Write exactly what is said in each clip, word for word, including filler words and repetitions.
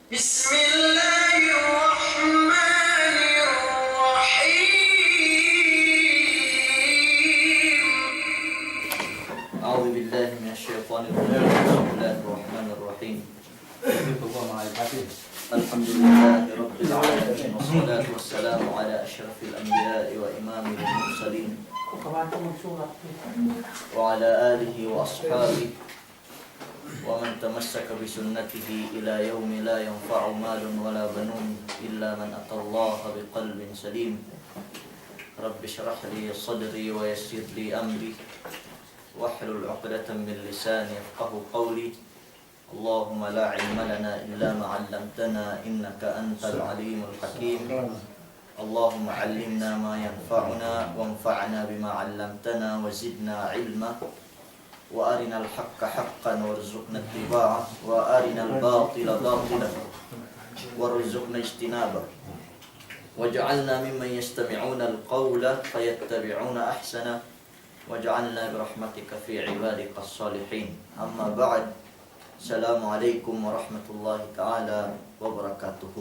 بسم الله الرحمن الرحيم. أعوذ بالله من الشيطان الرجيم. بسم الله الرحمن الرحيم. الحمد لله رب العالمين، والصلاة والسلام على أشرف الأنبياء وإمام المرسلين، وعلى آله وأصحابه ومن تمسك بسنته إلى يوم لا ينفع مال ولا بنون إلا من أتى الله بقلب سليم. رب اشرح لي صدري ويسر لي أمري واحلل عقدة من لساني يفقهوا قولي. اللهم لا علم لنا إلا ما علمتنا إنك أنت العليم الحكيم. اللهم علمنا ما ينفعنا وانفعنا بما علمتنا وزدنا علما. وأرنا الحق حقا وارزقنا اتباعه، وأرنا الباطل باطلا وارزقنا اجتنابه. واجعلنا ممن يستمعون القول فيتبعون أحسنه. واجعلنا برحمتك في عبادك الصالحين. أما بعد. السلام عليكم ورحمة الله تعالى وبركاته.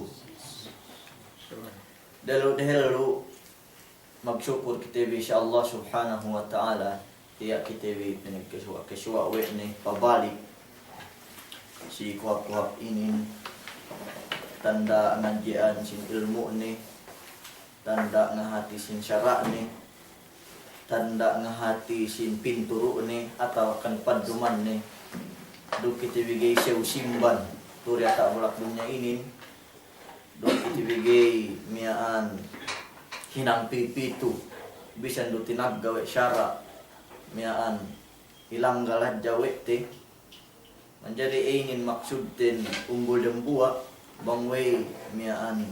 Dehellu-dehellu magsukul kite bi si Allah Subhanahu wa Ta'ala, tiya' kite bi pinagkasuwa'-kasuwa' we' ne pabalik si kohap-kohap inin, tanda' ngadji'an sin ilmu' ne, tanda' ngahati sin sara' ne, tanda' ngahati sin pinturu' ne, atawa kan padduman ne. Duk kite bi ga'i sew simban tu diyata' bulak dunya inin, duk kite bi ga'i miya'an hinang pipitu, bisan du tinagga we' sara' miya'an ilanggal hadja we' te. Manjari inin maksudten umbul dambuwa' bang we' miya'an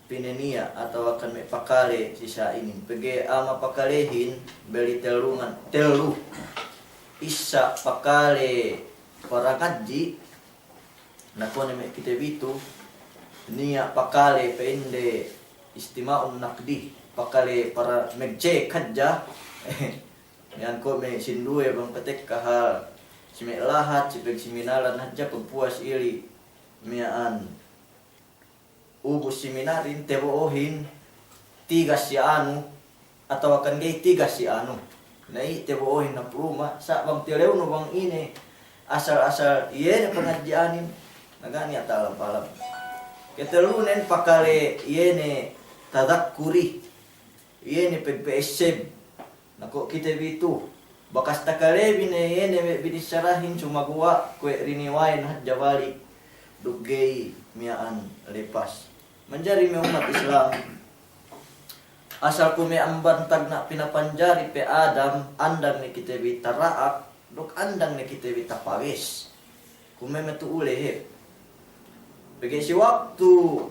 pinaniya' atawa kan me' pakale si sa' inin. Pegge' a'a mapakalehin beli tellungan, tellu. Issa pakale para ngadji', na kuwe' ne me' kite bi tu, niya' pakale pa'inde istima'un naqdi, pakale para magcek hadja. Iyan kuwe' me' sinduwe bang patekka hal si me' lahat, si pagseminaran hadja, pagpuwas ili' miya'an ubus seminarin, tebo'ohin tigas si anu, atawa kan ga'i tigas si anu. Na i' tebo'ohin hap luma', sa' bang tilewnu bang ine asal-asal iye ne pangadji'anin, na ga' niya' ta'alam-alam. Ketellunen pakale iye ne tadakkuri, iye ne pegpe'esseb. Na ko' kite bi tu, bakas takale bi ne iye ne me' binissarahin, sumaguwa' kuwe' riniwayen hadja balik duk ga'i miya'an lepas. Manjari me' ummat Islam, asal kuwe' me' amban tagna' pinapanjari pe Adam, andang ne kite bi tara'ak, duk andang ne kite bi tapawes. Kuwe' me' tu'u lehe'. Pegge' si waktu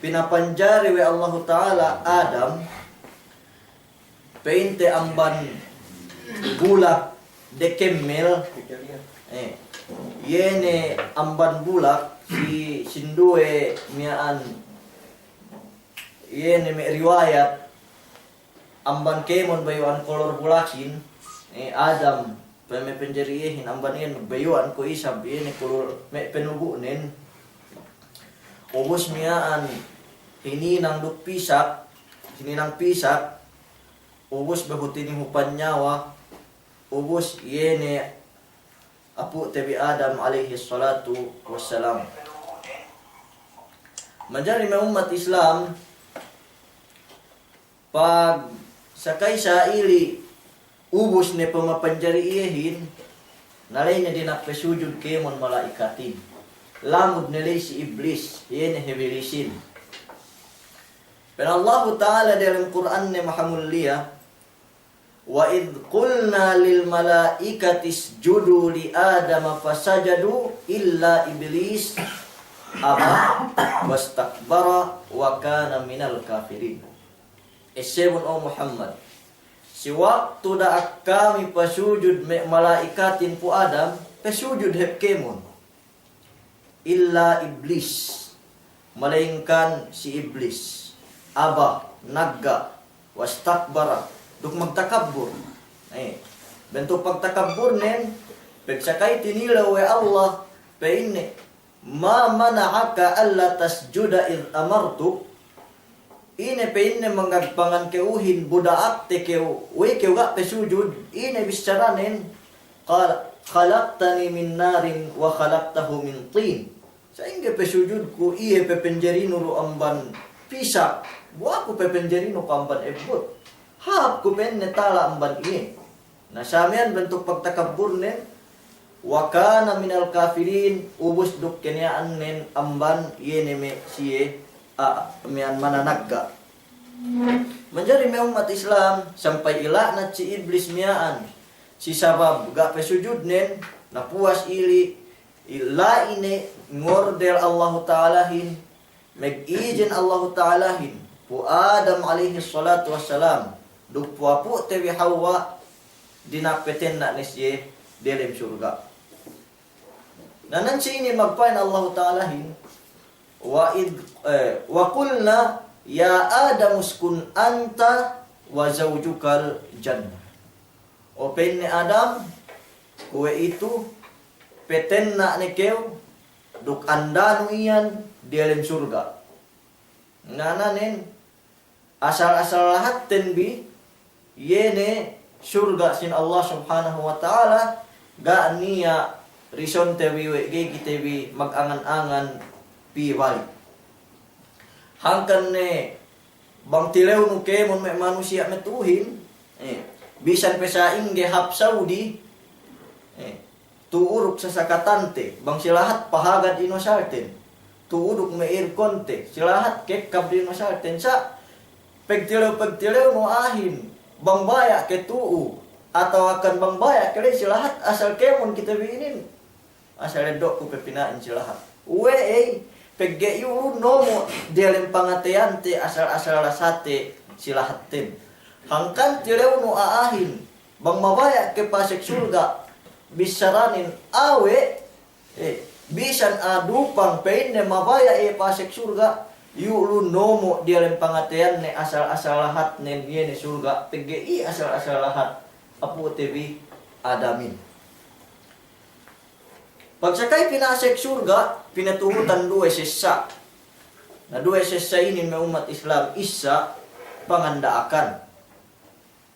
pinapanjari we' Allahu Ta'ala Adam, pa'inte amban bulak dekemmel, eh, iye ne amban bulak si sinduwe miya'an, iye ne me' riwayat, amban kēmon bayu'an kolor bulakin, eh, Adam, pe me' panjari iyehin amban iyan bayu'an ko' isab iye ne kolor me' panugu'nen. Ubus miya'an hininang duk pisak, hininang pisak, ubus behu tinihupan niyawa, ubus iye ne apu'te bi Adam alayhis salatu wassalam. Manjari me' ummat Islam, pagsakay sa ili' ubus ne pamapanjari iyehin, na la'i ne dina'ak pasujud kēmon mala'ikatin. Lamud ne la'i si Iblis, iye ne Iblisin. Pa'in Allahu Ta'ala dalem Kur'anne mahamulliya, "Wa idh qulna lil mala'ikati isjudu li Adama fasajadu illa Iblisa aba wastakbara wa kana minal kafirin." Essebun, o Muhammad, si waktu da'ak kami pasujud me' mala'ikatin pu Adam, pasujud hep kēmon. Illa Iblis, malaingkan si Iblis. Aba, nagga', wastakbara, duk magtakabbur. Eh, bentuk pagtakabburnen, pagsakay tinilew we' Allah, pa'inne, "Ma mana'aka alla tasjuda idh amartuk?" Ine pa'inne mangagpangan ke'uhin bu da'akte kew, we'ey kew ga' pe sujud, ine bissaranen? Qala, "Khalaqtani min narin wa khalaqtahu min tin." Sa'ingge pe sujudku, iye pe penjerinu du amban pisak, bu aku pe penjerinu ku amban ebbut. Hāp ku pa'inne tala' amban iye. Na, sa miya'an bentuk pagtakabburnen, wa kana minal kafirin, ubus duk keniya'annen amban iye ne me' siye, a, miya'an mananagga'. Manjari me' ummat Islam, sampay ila'nat si Iblis miya'an, si sabab ga' pe sujudnen, na puwas ili', ila'i ne ngordel Allahu Ta'alahin, megijin Allahu Ta'alahin pu Adam alayhis salatu wassalam, duk pu apu'te bi Hawwa, dina'ak petenna' ne siye delem surga'. Na nan si inin magpa'in Allahu Ta'alahin, wa id, eh, wa qulna ya Adamu uskun anta wa zawjukal jannah. O pa'inne Adam, kuwe'itu, petenna' ne kew, duk andanu iyan diyalem surga'. Ngananen, asal-asal lahatten bi, iye ne surga' sin Allah Subhanahu wa Ta'ala, ga' niya' risonte bi we' ga'i kite bi magangan-angan pī balik. Hangkan ne bang tilewnu kēmon me' manusiya' matu'uhin, eh, bisan pe sa'ingge hap Saudi, eh, tu'u duk sasakatante, bang si lahat pahagad ino salten, tu'u duk me' irkonte, si lahat kekkab ino salten, sa' pegtilew-pegtilewnu a'ahin, bang baya' ke tu'u, atawakan bang baya' ke ley si lahat asal kēmon kite bi inin. Asal eddo'ku pe pina'in si lahat. We'ey, pegge' iyu' lu nomo' diyalem pangateyante asal-asal lasate si lahatten. Hangkan tilewnu a'ahin, bang mabaya' ke pasek surga', bissaranen awe', eh, bisan a'a dupang pa'inne mabaya' iye pasek surga', iyu' lu nomo' diyalem pangateyanne asal-asal lahatnen iye ne surga', pegge' iye asal-asal lahat apu'te bi Adamin. Pagsakay pinasek surga', pinatuhutan duwe sessa'. Na duwe sessa' inin me' ummat Islam, issa panganda'akan.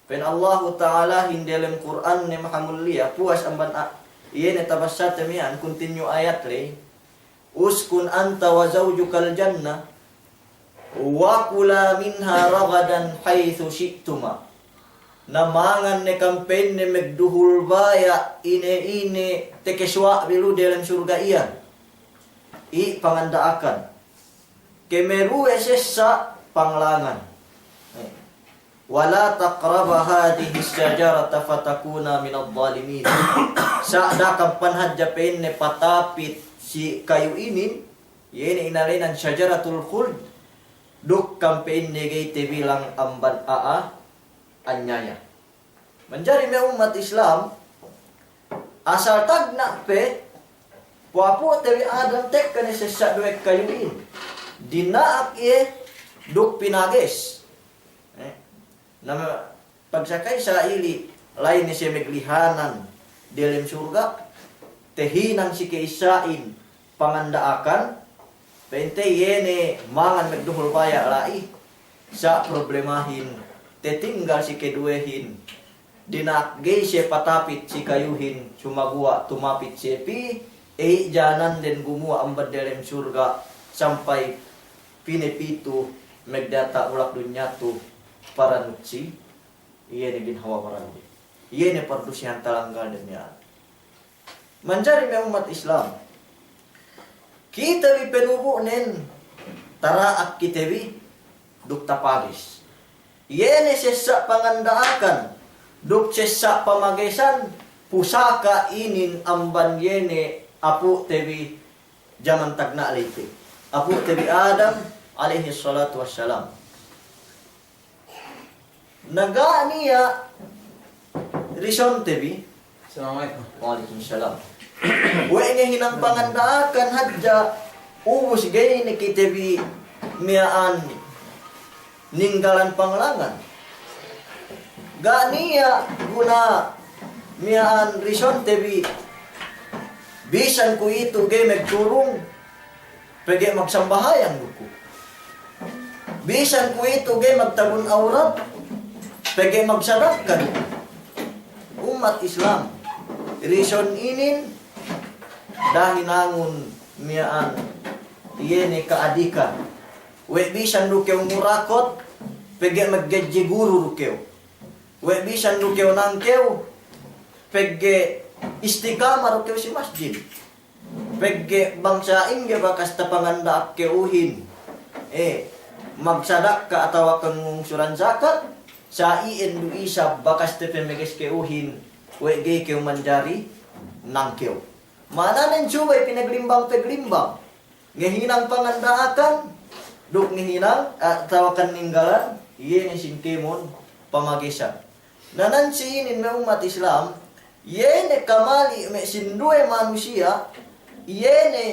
Pa'in Allahu Ta'alahin diyalem Kur'anne mahamulliya, puwas amban a-, iye ne tabassate miya'an, continue ayat ley. Uskun anta wa zawjukal jannah, wa kula minha ragadan haythu syi'tuma. Na mangan ne kam pa'inne megduhul baya' ine-ine tekesuwa' bi lu diyalem surga' iyan. I' panganda'akan. Kemeruwe sessa' panglangan. Eh. Wa la taqraba hadhihis shajarata fatakuna minadh dhalimin. Sa' da'a kam pan hadja pa'inne patapit si kayu inin, iye ne inalenan shajaratul khuld, duk kam pa'inne ga'i tabilang amban a'a anyaya. Manjari me' ummat Islam, asal tagna' pe, pu apu'te bi Adam tekka ne sessa' duwe kayu inin. Dina'ak iye duk pinages. Eh, na me' pagsakay sa ili', la'i ne siye meglihanan diyalem surga', tahinang si ka'issa'in panganda'akan, pa'inte iye ne mangan megduhul baya' la'i, sa' problemahin, tatinggal si kaduwehin, dina'ak ga'i siye patapit si kayuhin, sumaguwa' tumapit siye pī, iye jananden gumuwa' amban diyalem surga', sampay pī ne pitu megdiyata' bulak dunya tu paranut si, iye ne ginhawa baran bi. Iye ne pardusihan talanggal de miya'an. Manjari me' ummat Islam, kite bi panubu'nen, tara'ak kite bi duk tapages. Iye ne sessa' panganda'akan duk sessa' pamagesan, pusaka inin amban iye ne apu'te bi jaman tagna' ley pe, apu'te bi Adam alayhis salatu wassalam. Na ga' niya' risonte bi. Assalamu alaykum. Wa alaykum salam. We' ne hinang panganda'akan hadja, ubus ga'i ne kite bi miya'an ninggalan panglangan. Ga' niya' guna miya'an risonte bi, bisan kuwe'itu ga'i magturung, Pegge' magsambahayang du ku. Bisan kuwe'itu ga'i magtabun awrat, pegge' magsadakka du. Ummat Islam, reason inin da'a hinangun miya'an iye ne ka'adikan. We' bisan du kew murakot, pegge' maggadji guru du kew. We' bisan du kew nangkew, pegge' istikama du kew si masjid. Pegge' bang sa'ingge bakas tapanganda'ak ke'uhin, eh, magsadakka atawa kangungsuran zakat, sa' iyan du isab bakas tapameges ke'uhin, we' ga'i kew manjari nangkew. Ma'ananen subey pinaglimbang-paglimbang. Ngahinang panganda'akan, duk ngahinang, ah, atawa kaninggalan, iye ne sīn kēmon pamagesan. Na nan si inin me' ummat Islam, iye ne kamali' me' sinduwe manusiya', iye ne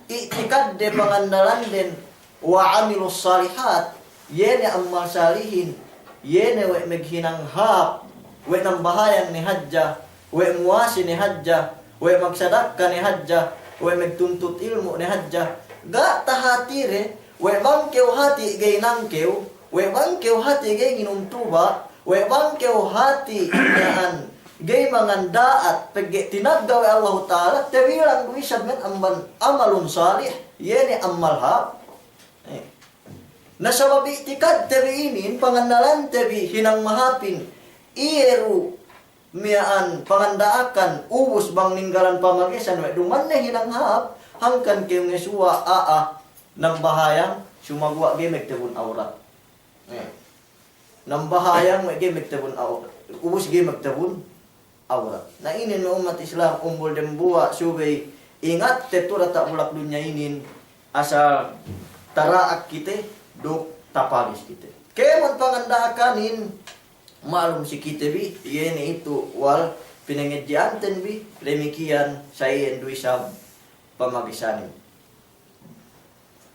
i'tikadde pangandalanden wa 'amilus salihat, iye ne ammal salihin, iye ne we' maghinang hāp, we' nambahayang ne hadja, we' muwase ne hadja, we' magsadakka ne hadja, we' magtuntut ilmu' ne hadja. Ga' tahatide, we' bang kew hati' ga'i nangkew, we' bang kew hati' ga'i nginum tuba', we' bang kew hati' miya'an ga'i manganda'at, pegge' tinagga' we' Allahu Ta'ala, tabilang du isab men amban amalun salih, iye ne ammal hāp. Eh. Na sabab i'tikadte bi inin, pangandalante bi hinang mahāpin, iye du miya'an panganda'akan, ubus bang ninggalan pamagesan we' duma'in ne hinang hāp, hangkan kew ngesuwa' a'a nambahayang, sumaguwa' ga'i magtabun awrat. Eh. Nambahayang we' ga'i magtabun awrat. Ubus ga'i magtabun awrat. Na inin me' ummat Islam, umbul dembuwa' subey ingatte tu'u diyata' bulak dunya inin, asal tara'ak kite, duk tapalis kite. Kēmon panganda'akanin, ma'lum si kite bi, iye ne itu wal pinangadji'anten bi, damikiyan sa' iyan du isab pamagesanin.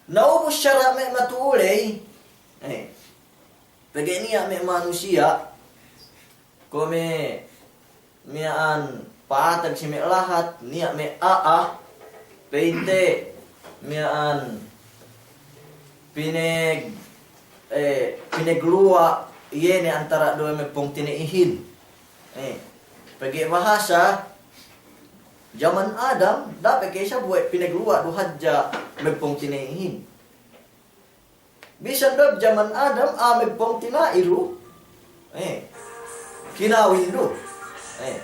Na ubus sara' me' matu'u ley, eh, pegge' niya' me' manusiya', kuwe' me' miya'an pa'atag si me' lahat, niya' me' a'a, pa'inte miya'an pinag-, eh, pinagluwa', iye ne antara' duwe magpungtina'ihin. Eh, pegge' bahasa, jaman Adam, da'a pe ke isab we' pinagluwa' du hadja magpungtina'ihin. Bisan du jaman Adam, a'a magpungtina'i du. Eh, kinawin du. Eh.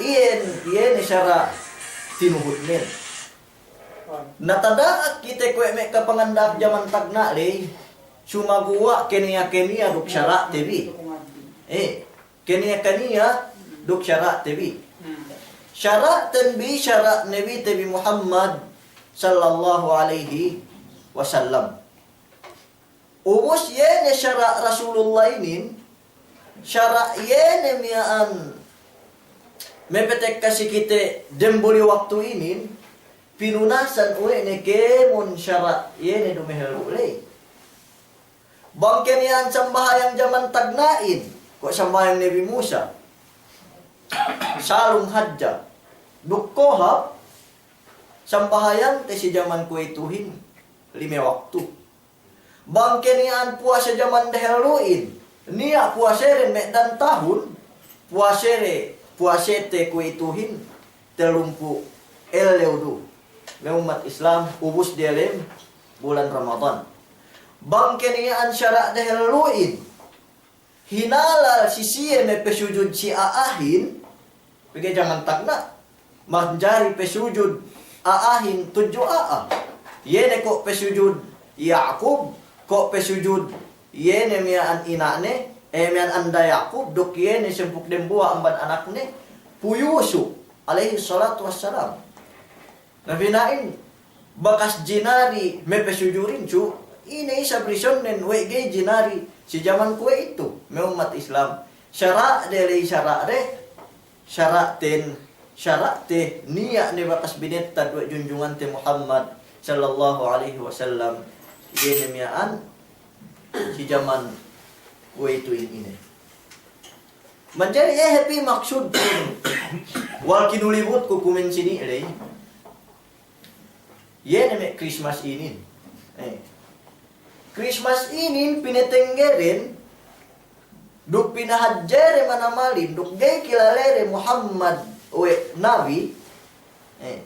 Iyan, iyan sara' tinuhutnen. Na tada'ak kite kuwe' me' kapanganda'ak jaman tagna' ley, sumaguwa' kaniya-kaniya duk sara'te bi. Eh, kaniya-kaniya duk sara'te bi. Sara'ten bi, sara' Nabite bi Muhammad sallallahu alaihi wasallam. Ubus iye ne sara' Rasulullah inin, sara' iye ne miya'an mapatekka si kite dembuli waktu inin, pinunasan we' ne kēmon sara' iye ne dumehellu' ley. Bang ke miya'an sambahayang jaman tagna'in, kuwe' sambahayang Nabi Musa, salung hadja, duk kohap, sambahayangte si jaman kuwe'ituhin, lime waktu. Bang ke niya'an puwase jaman dehellu'in, niya' puwasede me' dan tahun, puwasede, puwasete kuwe'ituhin tellumpū' ellew du. Me' ummat Islam, ubus diyalem bulan Ramadan. Bang ke niya'an sara' dehellu'in, hinalal si siye mapasujud si a'ahin, pegge' jaman tagna', manjari pasujud a'ahin tudju a'a. Iye ne ko' pasujud Ya'kub, ko' pasujud iye ne miya'an ina'ne, eh, miya'an anda Ya'kub, duk iye ne sampū' dembuwa' amban anakne, pu Yusuf, alaihis salatu wassalam. Na pina'in, bakas jinari mapasujudin, cu, ine isab risonnen we' ga'i jinari si jaman kuwe'itu, me' ummat Islam. Sara'de ley sara'de, sara'ten, sara'te, niya' ne bakas binettad we' junjungante Muhammad sallallahu alaihi wasallam, iye ne miya'an si jaman kuwe'ituhin ine. Manjari, eh, hep maksudku, wal kinulibutku kumen sini' ley. Iye ne me' Christmas inin. Eh. Christmas inin pinatengge den, duk pinahadje de manamalin, duk ga'i kilale de Muhammad we' nabi. Eh.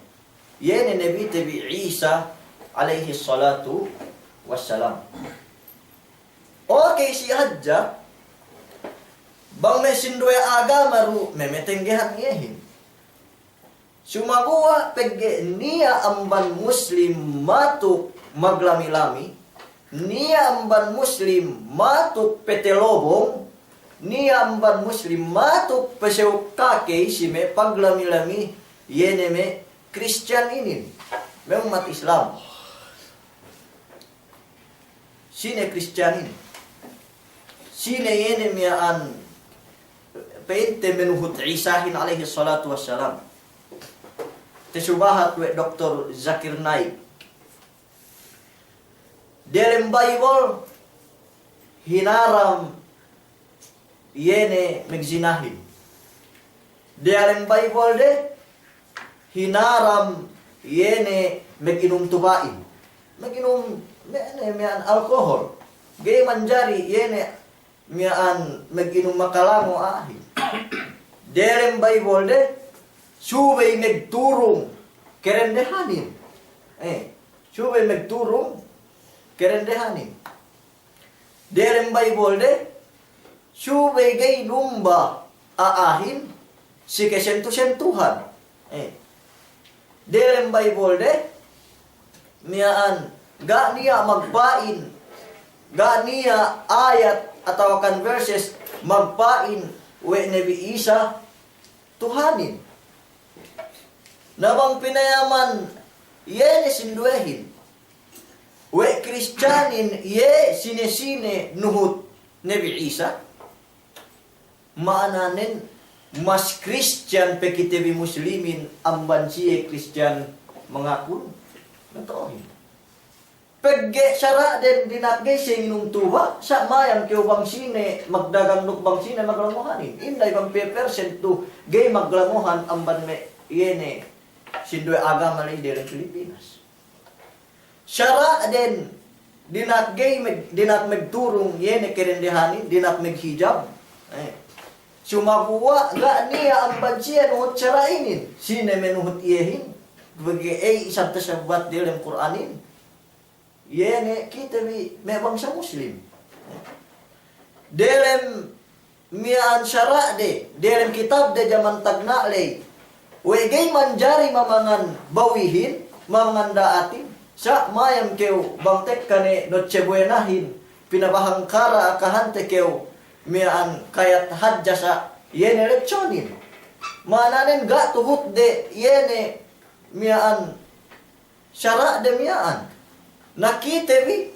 Iye ne nabite bi Isa alayhis salatu wassalam. Okey, si hadja, bang me' sinduwe agama du me' matenggehan iyehin. Sumaguwa' pegge' niya' amban Muslim matuk maglami-lami, niya' amban Muslim matuk patelobong, niya' amban Muslim matuk pesewuk kakey si me' paglami-lami, iye ne me' Christian inin, me' ummat Islam. Sine Kristiyanin? Sine iye ne miya'an pa'inte manuhut Isahin alayhis salatu wassalam? Tasubahat we' Doktor Zakir Naik. Diyalem Baybol, hinaram iye ne magzinahin. Diyalem Baybol de, hinaram iye ne maginum tubahin. Maginum, me' ne, miya'an alkohol. Ga'i manjari iye ne miya'an maginum makalango' a'ahin. Diyalem Baybol de, subey magturung karendehanin. Eh, subey magturung karendehanin. Diyalem Baybol de, subey ga'i numba a'ahin si kasentu-sentuhan. Eh. Diyalem Baybol de, miya'an, ga' niya' magpa'in, ga' niya' ayat atawakan verses magpa'in we' Nabi Isa Tuhanin. Na bang pinayaman iye ne sinduwehin we' Kristiyanin iye sine-sine nuhut Nabi Isa, ma'ananen mas Kristiyan pe kite bi Muslimin amban siye Kristiyan mangakun. Nato'ohin. Pegge' sara'den dina'ak ga'i siye nginum tuba', sa' mayam kew bang sine magdagang duk bang sine maglangohanin. Inday bang piye persen tu ga'i maglangohan amban me' iye ne sinduwe agama la'i diyalem Pilipinas. Sara'den dina'ak ga'i mag-, dina'ak magturung iye ne karendehanin, dina'ak maghijab. Eh. Sumaguwa' ga' niya' amban siye nuhut sara' inin. Sine manuhut iyehin? Pegge' ey isab tasabbat diyalem Kur'anin. Iye ne kite bi me' bangsa Muslim. Diyalem miya'an sara'de, diyalem kitabde jaman tagna' ley, we' ga'i manjari mamangan bawihin, mamangan da'atin, sa' mayam kew bang tekka ne Noche Buenahin, pinabahangkara akahante kew miya'an kayat hadja sa' iye ne lechonin. Ma'ananen ga' tuhutde iye ne miya'an sara'de miya'an. Na kite bi,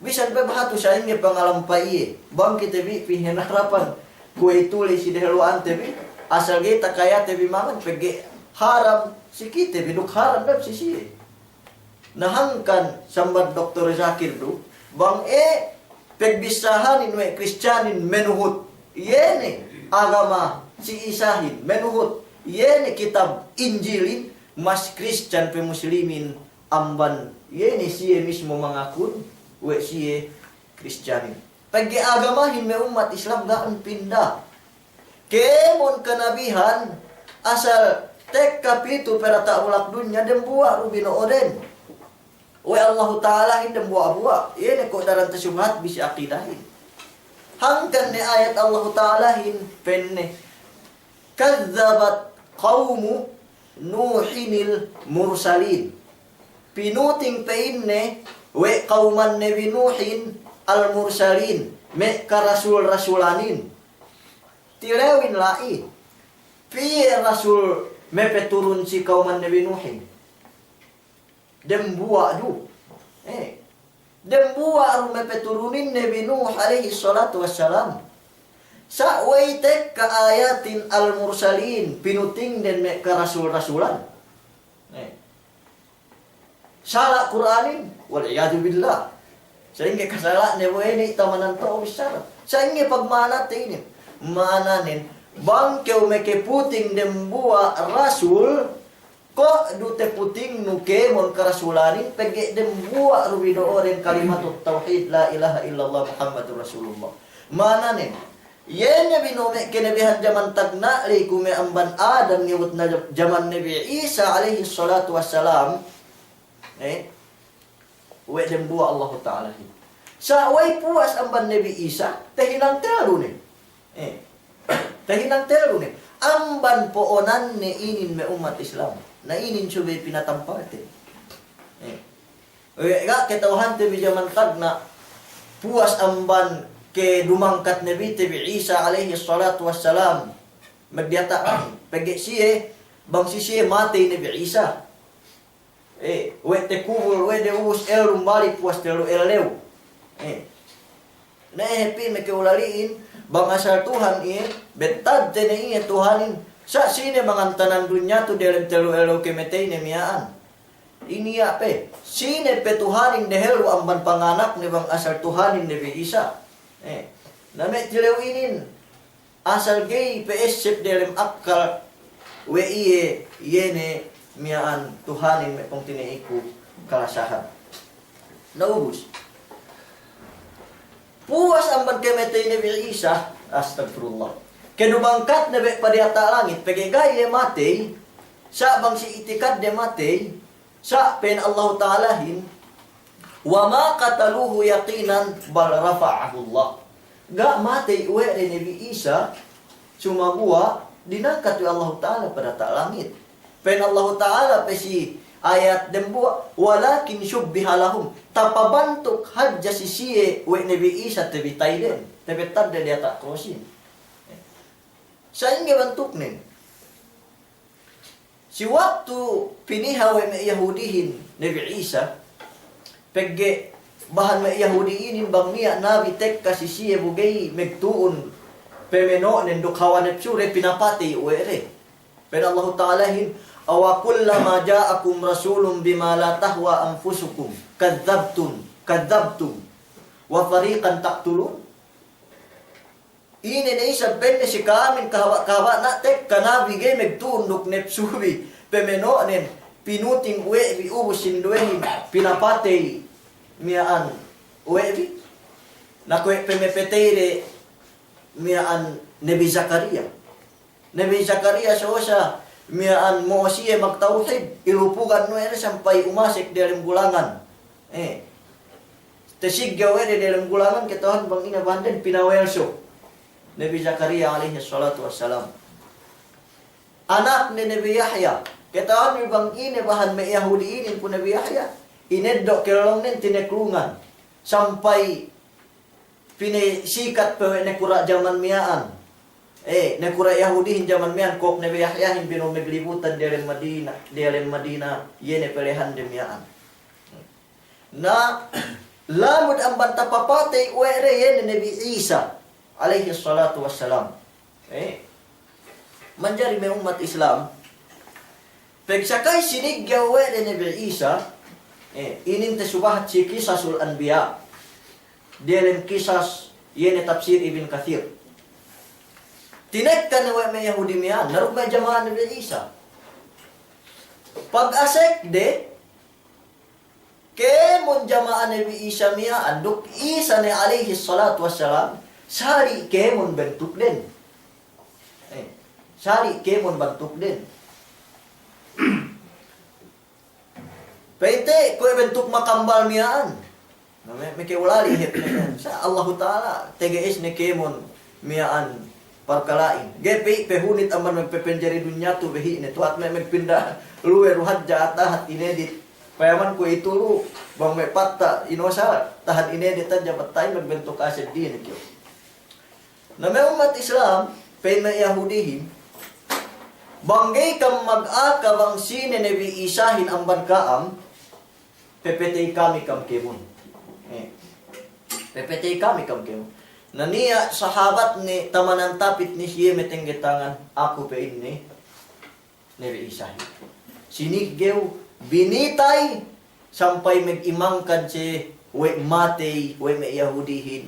bisan pe bahatu sa'ingge pangalampa iye. Bang kite bi pihinarapan kuwe'itu ley si dehelluwante bi, asal ga'i takayate bi mangan, pegge' haram si kite bi, duk haram dam si siye. Na hangkan sambat Doktor Zakir du, bang e, pagbissāhanin we' Kristiyanin manuhut iye ne agama si Isahin, manuhut iye ne kitab Injilin, mas Kristiyan pe Muslimin amban iye ne siye mismo mangakun we' siye Kristiyanin. Pegge' agamahin me' ummat Islam ga' pinda. Kēmon kanabihan asal tekka pitu pe diyata' bulak dunya, dembuwa' du bino'oden we' Allahu Ta'alahin dembuwa'-buwa'. Iye ne ko' daran tasubhat bi si akidahin. Hangkan ne ayat Allahu Ta'alahin pa'inne, "Kadhdhabat qawmu Nuhinil mursalin." Pinuting pa'inne we' kawman Nabi Nuhin al-mursalin, me' karasul-rasulanin. Tilewin la'i, piye rasul mapaturun si kawman Nabi Nuhin? Dembuwa' du. Eh. Dembuwa' du mapaturunin Nabi Nuh alayhis salatu wassalam. Sa' we'ey tekka ayatin al-mursalin, pinutingden me' karasul-rasulan. Eh. Sala' Kur'anin, wal iyadhu billah. Sa'ingge kasala'ne bu inin tamanan to'o bissara. Sa'ingge pagma'anate inin. Ma'ananen, bang kew makaputing dembuwa' rasul, Ko' du teputingnu kēmon karasulanin, pegge' dembuwa' du bi do'oren kalimatut tawhid, la ilaha illallah Muhammadur Rasulullah. Ma'ananen, iye ne bi nu me' kenebihan jaman tagna' ley kuwe' me' amban Adam ngewut ne jaman Nabi Isa alayhis salatu wassalam, eh, we' dembuwa' Allahu Ta'alahin. Sa' we'ey puwas amban Nabi Isa, tahinang tellu ne. Eh. Tahinang tellu ne. Amban po'onanne inin me' ummat Islam. Na inin subey pinatampalten. Eh. We' ga' kata'uhante bi jaman tagna', puwas amban ke dumangkat Nabite bi Isa alayhis salatu wassalam magdiyata' langit. Pegge' siye, bang si siye matey Nabi Isa. Eh, we' takubul, we' de ubus ellu balik puwas tellu ellew. Eh. Na, eh, hep ine me' ka'ulali'in, bang asal Tuhan iye, bettadte ne iye Tuhanin, sa' sine mangantanan dunya tu diyalem tellu ellew kamateyne miya'an. Inin iye pe, sine pe Tuhanin dehellu amban panganakne bang asal Tuhanin Nabi Isa. Eh, na me' tilew inin, asal ga'i pe esseb diyalem akkal we' iye, iye ne miya'an Tuhanin me' pungtina'iku kalasahan. Na ubus. Puwas amban kamatey Nabi Isa, astagfirullah. Ke dumangkatne be' padiyata' langit, pegge' ga'i iye matey, sa' bang si itikadde matey, sa' pa'in Allahu Ta'alahin, "Wa ma qataluhu yaqinan bal rafa'ahullah." Ga' matey we' de Nabi Isa, sumaguwa' dinangkat we' Allahu Ta'ala padiyata' langit. Pa'in Allahu Ta'ala pe si ayat dembuwa', "Walakin shubbiha lahum." Tapabantuk hadja si siye we' Nabi Isa tabitayden, tabettadde diyata' krusin. Sa'ingge bantuknen? Si waktu piniha we' me' Yahudihin Nabi Isa, pegge' bahan me' Yahudi inin bang niya' nabi tekka si siye bu ga'i magtu'un pameno'nen duk hawa nepsuden, pinapatey we' de. Pa'in Allahu Ta'alahin, "Awa kullama ja'akum rasulun bima la tahwa anfusukum, kadzdzabtum, kadzdzabtum, wa fariqan taqtulun." Ine ne isab pa'inne si ka'amin kahaba'-kahaba' na tekka nabi ga'i magtu'un duk nepsubi pameno'nen, pinuting we' bi ubus sinduwehin pinapatey miya'an we' bi. Na kuwe' pamapateyde miya'an Nabi Zakariya. Nabi Zakariya sosa miya'an mo'o siye magtawhid, ilupugan we' de sampay umasek diyalem gulangan. Eh. Tasiggew we' de diyalem gulangan, kata'uhan bang ine bahan den, pinawelso. Nabi Zakariya alayhis salatu wassalam. Anakne Nabi Yahya. Kata'uhan bi bang ine bahan me' Yahudi inin ku Nabi Yahya. Ineddo' kellongnen tineklungan. Sampay pinasikat pe we' nakura' jaman miya'an. Eh, nakura' Yahudihin jaman miya'an, kōk Nabi Yahyahin bino'o maglibutan diyalem Madina, diyalem Madina, iye ne palehande miya'an. Na, lamud amban tapapatey we' de iye ne Nabi Isa, alayhis salatu wassalam. Eh, manjari me' ummat Islam, pagsakay siniggew we' de Nabi Isa, eh, inin tasubahat si Qisasul Anbiya. Diyalem Qisas, iye ne tafsir Ibn Kathir. Tinekka ne we' me' Yahudi miya'an, naruk me' jama'a Nabi Isa. Pag-asek de, kēmon jama'a Nabi Isa miya'an, duk Isa ne alayhis salatu wassalam, sali' kēmon bantukden. Eh, sali' kēmon bantukden. Pa'inte, kuwe' bantuk makambal miya'an. Na me', me' ka'ulali hep ne. Sa' Allahu Ta'ala, tege'es ne kēmon miya'an parkala'in. Ga'i pe, pahunit amban magpapanjari dunya tu behi' ne. Tuhat me', magpinda luwe du hadja atahat inedit. Payaman kuwe'itu lu, bang me' patta' inosa, tahan inedit hadja patta'in magbantuk aseddin kew. Na me' ummat Islam, pa'in me' Yahudihin, bang ga'i kam magaka bang sine Nabi Isahin amban ka'am, papatey kami kam kēmon. Eh. Papatey kami kam kēmon. Na niya' sahabatne tamanan tapit ne siye matengge tangan, aku pa'inne. Nabi Isa. Siniggew, binitay, sampay magimangkan siye we' matey, we' me' Yahudihin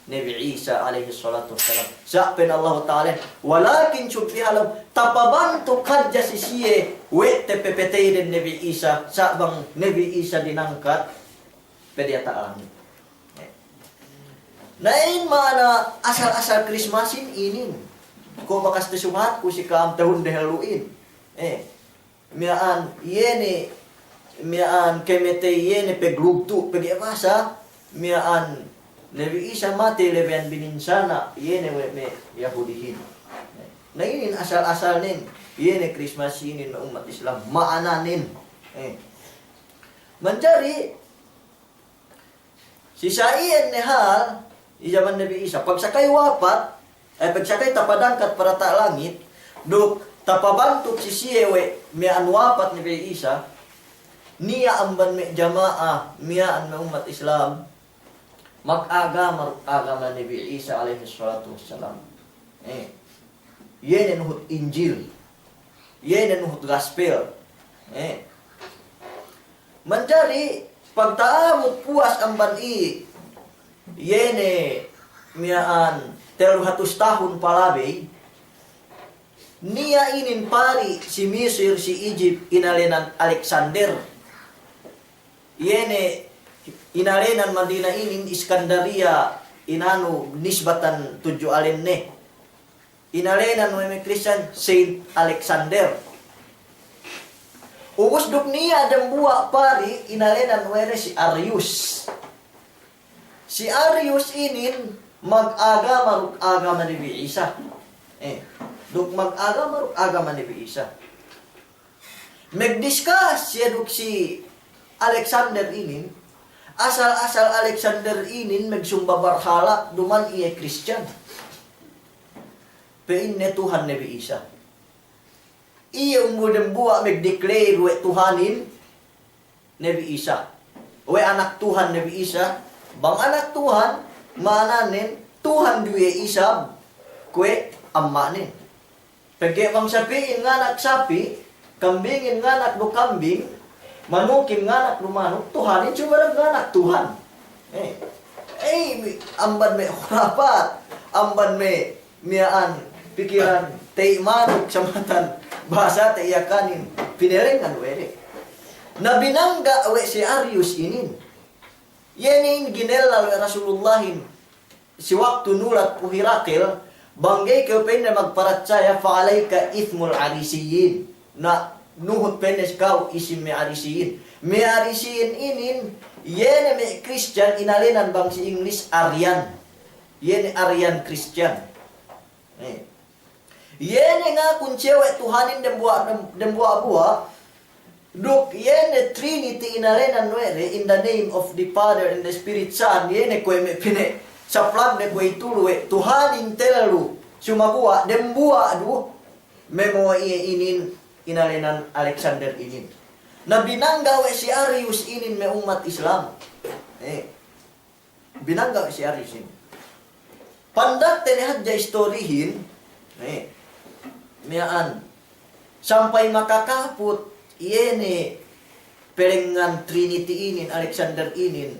Nabi Isa alayhis salatu wassalam. Sa' pa'in Allahu Ta'ala, "Walakin shubbiha lahum," tapabantuk hadja si siye we' te pepeteyden Nabi Isa, sa' bang Nabi Isa dinangkat pe diyata' langit. Na in ma'ana asal-asal Krismasin inin. Ko' bakas te sumahat ku si ka'am tahun dehellu'in. Eh, miya'an, iye ne, miya'an kemetey iye ne peglugtu', pegge' bahasa, miya'an Nabi Isa matey lebeyan bininsana', iye ne we' me' Yahudihin. Na inin asal-asalnen, iye ne Krismas inin me' ummat Islam, ma'ananen. Eh. Manjari, si sa' iyan ne hal, i jaman Nabi Isa, pagsakay wapat, eh, pagsakay tapadangkat pa diyata' langit, duk tapabantuk si siye we' miya'an wapat Nabi Isa, niya' amban me' jama'a, miya'an me' ummat Islam, magagama, agama Nabi Isa alaihis salatu wassalam. Eh. Iye ne nuhut Injil. Iye ne nuhut Gaspel. Eh. Manjari pagta'abut puwas amban i, iye ne miya'an tellu hatus tahun palabey, niya' inin pari' si Misir, si Egypt, inalenan Alexander. Iye ne inalenan Madina inin Iskandariya, inanu, nisbatan tudju alenne. Inalenan we' me' Kristiyan Saint Alexander. Ubus duk niya' dembuwa' pari' inalenan we' de si Arius. Si Arius inin magagama duk agama Nabi Isa. Eh, duk magagama duk agama Nabi Isa. Megdiskas siye duk si Alexander inin, asal-asal Alexander inin megsumba barhala' duma'in iye Kristiyan. Pa'inne Tuhan Nabi Isa. Iye umbul dembuwa' megdeclare we' Tuhanin Nabi Isa. We' anak Tuhan Nabi Isa. Bang anak Tuhan, ma'ananen Tuhan du iye isab kuwe' amma'nen. Pegge' bang sapi'in nganak sapi', kambingin nganak du kambing, manukin nganak du manuk, Tuhanin sumeguwa' nganak Tuhan. Eh, eh, amban me' khurafat, amban me' miya'an pikilan te'i manuk samatan bahasa te'i Yakanin pinelengan we' de. Na binangga' we' si Arius inin. Iye ne in ginellal we' Rasulullahin. Si waktu nulat pu Hirakil, bang ga'i kew pa'inne magparatsaya, fa alayka ithmul Arisiyyin. Na nuhut pa'inne si ka'u isim me' Arisiyyin. Me' Arisiyyin inin, iye ne me' Kristiyan inalenan bang si English Arian. Iye ne Arian Kristiyan. Eh. Iye ne ngakun siye we' Tuhanin dembuwa', dem-, dembuwa'-buwa', duk iye ne Trinity inalenan we' de, in the name of the Father and the Spirit Son, iye ne kuwe' me' pine saplagde kuwe' tulu we' Tuhanin tellu, sumaguwa' dembuwa' du, me' mo'o iye inin inalenan Alexander inin. Na binangga' we' si Arius inin me' ummat Islam. Eh. Binangga' si Arius inin. Pandakte ne hadja istorihin, ne, miya'an. Sampay makakaput, iye ne pelengngan Trinity inin, Alexander inin.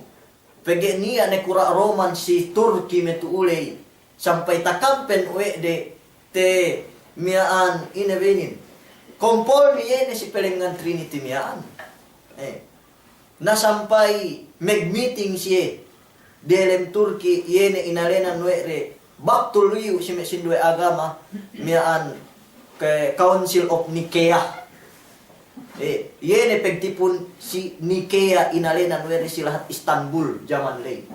Pegge' niya' ne kura' Roman si Turki metu'u ley. Sampay takampen we' de te miya'an ine be inin. Kompolmi iye ne si pelengngan Trinity miya'an. Eh. Na sampay megmiting siye delem Turki, iye ne inalenan we' de baktul luyu' si me' sinduwe agama miya'an ke Council of Nicaea. Eh, iye ne pegtipun si Nicaea inalenan we' de si lahat Istanbul jaman ley.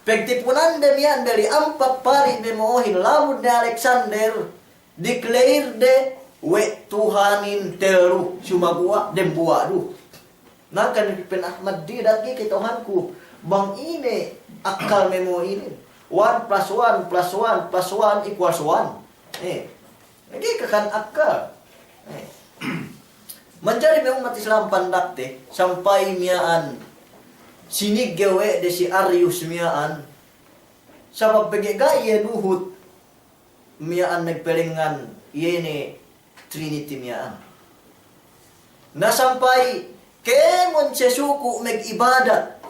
Pegtipunande miya'an beli ampat pari' me' mo'ohin lamud ne Alexander, declare de we' Tuhanin tellu, sumaguwa' dembuwa' du. Nangkan pa'in Ahmad Didat, ga'i ke Tuhanku, bang ine akkal me' mo'o inin. One plus one plus one plus one equals one. Eh, ga'i kakan akkal. Eh. Manjari me' ummat Islam pandakte, sampay miya'an sinigge we' de si Arius miya'an. Sabab pegge' ga'i iye nuhut miya'an megpelengngan iye ne Trinity miya'an. Na sampay kēmon siye suku' megibadat,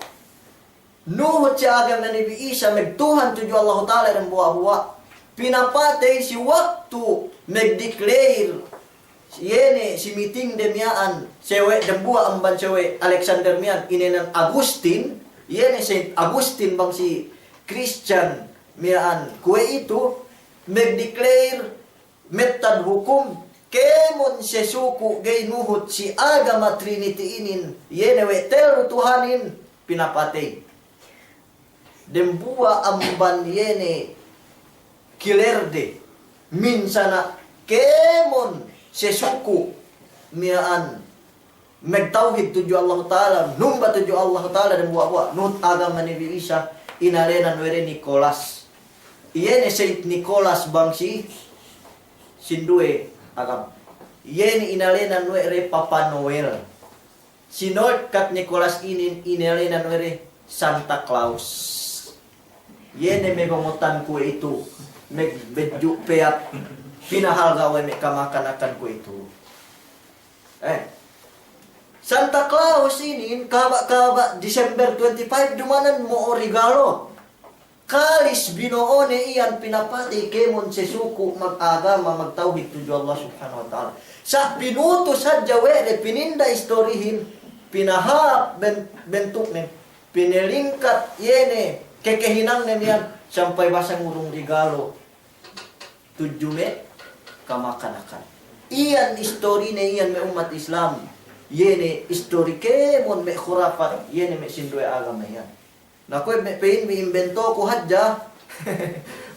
nuhut si agama Nabi Isa, megtuhan tudju Allahu Ta'ala dembuwa'-buwa'. pinapatey si waktu magdeclare, iye ne si meeting de miya'an, si we' dembuwa' amban si we' Alexander miya'an, inēnan Agustin, iye ne Saint Agustin bang si Christian miya'an kuwe'itu, magdeclare, mettad hukum, kēmon sesuku' ga'i nuhut si agama Trinity inin, iye ne we' tellu Tuhanin, pinapatey. Dembuwa' amban iye ne kilerde, minsana' kēmon sesuku' miya'an magtawhid tudju Allahu Ta'ala, numba tudju Allahu Ta'ala dembuwa'-buwa', nuhut agama Nabi Isa, inēnan we' de Nicholas. Iye ne Saint Nicholas bang si sinduwe agama. Iye ne inēnan we' de Papa Noel. Si North Cat Nicholas inin inēnan we' de Santa Claus. Iye ne me' bongotan kuwe'itu, me' bedju' peyat, pinahalga' we' me' kamakanakan kuwe'itu. Eh. Santa Claus inin kaba'-kaba' December twenty-five dumanan mo'o regalo. Kalis bino'o ne iyan pinapatey kēmon sesuku' magagama, magtawhid tudju Allah Subhanahu wa Ta'ala. Sa' pinutus hadja we' de pininda istorihin, pinahāp ben-, bentuknen, pinelingkat iye ne kekehinangne iyan, sampay basa ngurung regalo tudju me' kamakanakan. Iyan istorine iyan me' ummat Islam. Iye ne istori kēmon me' khurafat, iye ne me' sinduwe agama iyan. Na kuwe' me' pa'in bi imbentoku hadja.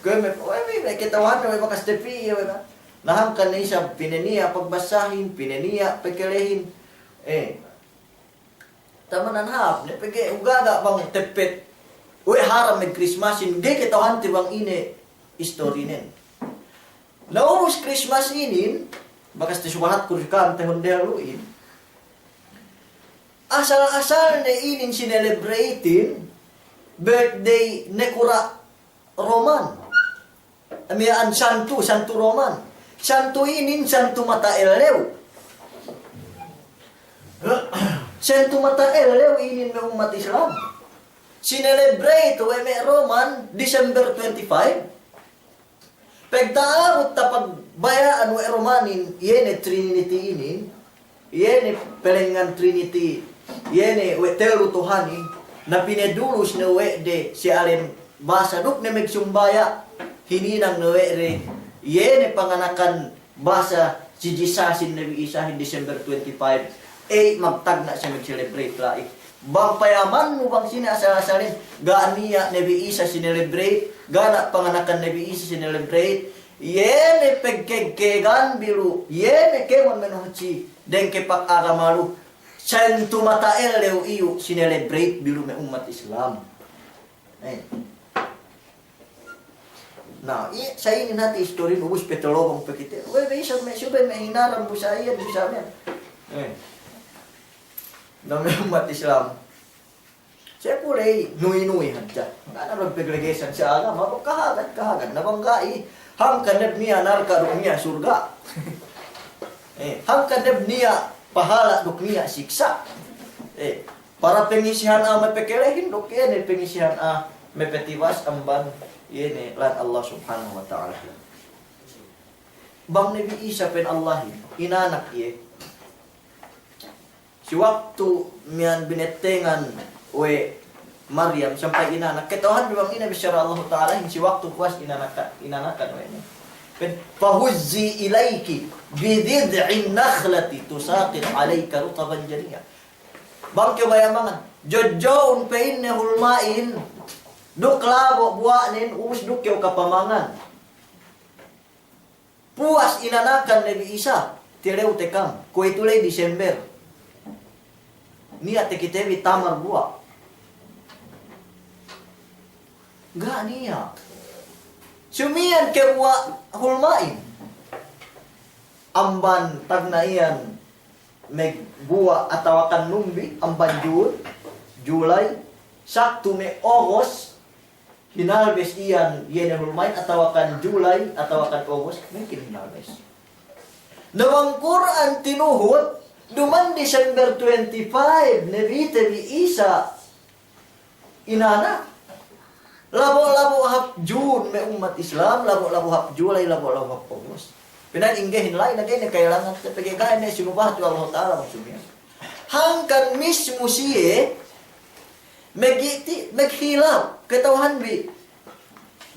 Kuwe' me', kuwe' me', me' kata'uhanne we' bakas tepi iye we' na. Na hangkan ne isab pineniya' pagbasahin, pineniya' pekelehin. Eh. Tamanan hāp ne pegge' ugaga bang teppet we' haram mag-Christmasin, ga'i kata'uhante bang ine istorinen. Na ubus Christmas inin, bakas te subahat ku du ka'am tahun dehellu'in. Asal-asalne inin sinelebrate-in birthday nakura' Roman. Miya'an santu, santu Roman. Santu inin santu mata ellew. Santu mata ellew inin me' ummat Islam. Sinelebrate we' me' Roman December twenty-five. Pagta'abut tapagbaya'an we' Romanin, iye ne Trinity inin, iye ne pelengngan Trinity, iye ne we' tellu Tuhanin, na pinedulus ne we' de si alen basa duk ne magsumbaya', hininang ne we' de, iye ne panganakan basa si Jisasin, Nabi Isahin December twenty-five, ey magtagna' siye mag-celebrate la'i. Bang payamannu bang sine asal-asalin, ga' niya' Nabi Isa sinelebrate, ga' niya' panganakan Nabi Isa sinelebrate, iye ne pagkegkegan bi lu, iye ne kēmon manuhut si dengke pagagama lu, santu mata ellew iyu' sinelebrate bi lu me' ummat Islam. Eh. Na, i-, sa' inin hāti istorin ubus pe telobong pe kite. We'ey be isab me' subey me' hinaram bu sa' iyan, bu sa' miya'an. Eh. Na me' ummat Islam. Siye puley nuwi-nuwi hadja. Ga' ne du paglegesan si agama, bu kahagad, kahagad. Na bang ga'i, hangkan ne niya' narka' duk niya' surga'. Eh, hangkan ne niya' pahala' duk niya' siksa'. Eh. Para pangisihan a'a mapakalehin duk iye ne pangisihan a'a mapatibas amban iye ne lān Allah Subhanahu wa Ta'ala. Bang Nabi Isa pa'in Allahin, inanak iye. Si waktu miya'an binettengan we' Maryam sampay inanak. Kata'uhanbi bang ine bissara Allah Ta'alahin si waktu puwas inanaka-, inanakan we' ne. Pa'in, "Fahuzzi ilayki bidhid'in nakhlati tusaqit alayki rutaban janiyya." Bang kew baya' mangan, jojjo'un pa'inne hulma'in, duk labo' buwa'nen, ubus duk kew kapamangan. Puwas inanakan Nabi Isa, tilew tekam, kuwe'itu ley December. Niya' takitebi tamar buwa'. Ga' niya'. Sumiyan ke buwa' hulma'in. Amban tagna' iyan magbuwa' atawakan numbi, amban June, July, saktu me' August, hinalbes iyan iye ne hulma'in atawakan July, atawakan August, mungkin hinalbes. Na bang Kur'an tinuhut, duma'in December twenty-five, Nabite bi Isa inanak. Labo'-labo' hap June me' ummat Islam, labo'-labo' hap July, labo'-labo' hap August. Pina'in inggehin la'i na ga'i ne ka'ilangan te pegge' ga'i ne sinubahat we' Allahu Ta'ala bang sumiyan. Hangkan mismu siye, magiti-, maghilap, kata'uhanbi.